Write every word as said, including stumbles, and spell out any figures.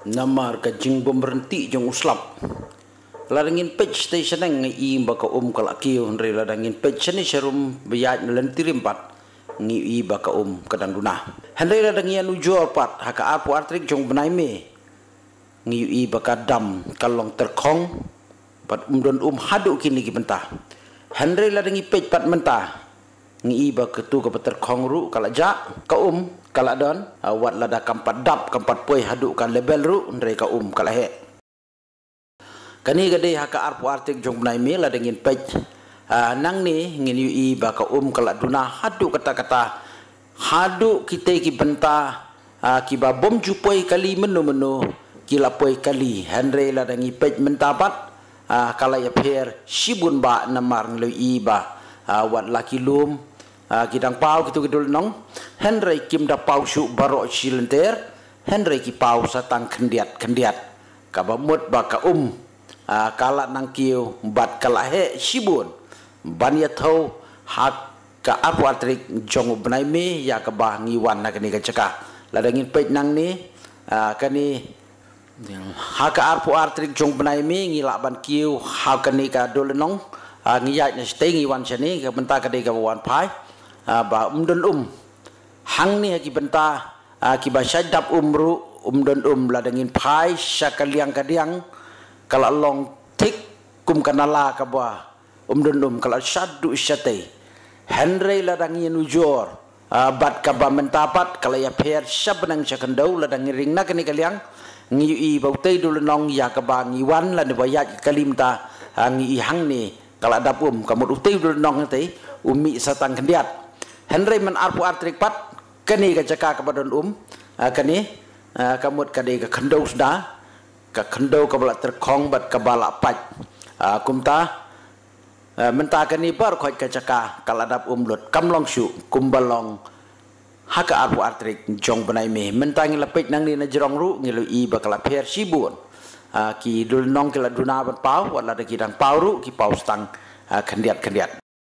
Namar ka jingbym ryntih jong u slap. Lada ngin peit shatei shaneng ngi i ba ka um ka la kiew, hynrei lada ngin peit shane sharum ba ïaid na lynti rim pat ngi i ba ka um ka dang duna. Hynrei lada ngi ïanujor pat ha ka arphew ar tarik jong bnai May, ngi i ba ka dam ka long tyrkhong, bad ym don um haduh kine ki bynta. Hynrei lada ngi peit pat mynta, ngi i ba katu kaba tyrkhong ruh ka la jah, ka um ka la don, ah, wat lada kam pat dap, kam pat poi haduh ka level ruh, hynrei ka um ka la heh. Kane ka dei ha ka arphew ar tarik jong bnai May. Lada ngin peit, ah, nangne ngin ïohi ba ka um ka la duna haduh katta katta, haduh kitei ki bynta, ah, kiba bym ju poi kali mynno mynno ki la poi kali. Hynrei lada ngi peit mynta pat, ah, ka la ïapher shibun ba namar ngi la ïohi ba, ah, wat la ki lum, ah, ki dang paw kito ki dulnong, hynrei kim da paw shuh baroh shi lynter, hynrei ki paw sa tang khyndiat khyndiat. Kaba mut ba ka um, ah, ka la nang kiew bad ka la heh shibun ban ïathew ha ka arphew ar tarik jong u bnai May ïa kaba ngi wan na kane ka jaka. Lada ngin peit nangne, ah, kane ha ka arphew ar tarik jong u bnai May ngi lah ban kiew ha kane ka dulnong, ah, ngi ïaid na shatei ngi wan shane, ka bynta ka dei kaba wan phai, ah, ba ym don um. Hangne ha ki bynta, ah, kiba shait dap um ruh ym don um. Lada ngin phai sha ka liang ka diang, ka la long thik kum ka nala kaba ym don um, ka la shaduh shatei. Hynrei lada ngi ïanujor, ah, bad kaba mynta pat ka la ïapher sha bneng sha khyndew. Lada ngi ring na kane ka liang ngi ïohi ba utei u dulnong ïa kaba ngi wan lane ba ïaid ka kali mynta, ah, ngi i hangne ka la dap um. Ka mut utei u dulnong utei u mih sa tang khyndiat. Hynrei man arphew ar tarik pat kane ka jaka kaba don um, ah, kane, ah, ka mut ka dei ka khyndew sda, ka khyndew kaba la tyrkhong bad kaba la pait. Ah, kumta, ah, mynta kane baroh khoit ka jaka ka la dap um lut, kam long shuh kumba long ha ka arphew ar tarik jong u bnai May. Mynta ngi la peit nangne na jrong ruh ngi la ïohi ba ka la pher shibun. Ah, ki dulnong ki la duna ban paw, wat lada ki dang paw ruh ki paw sa tang, ah, khyndiat khyndiat.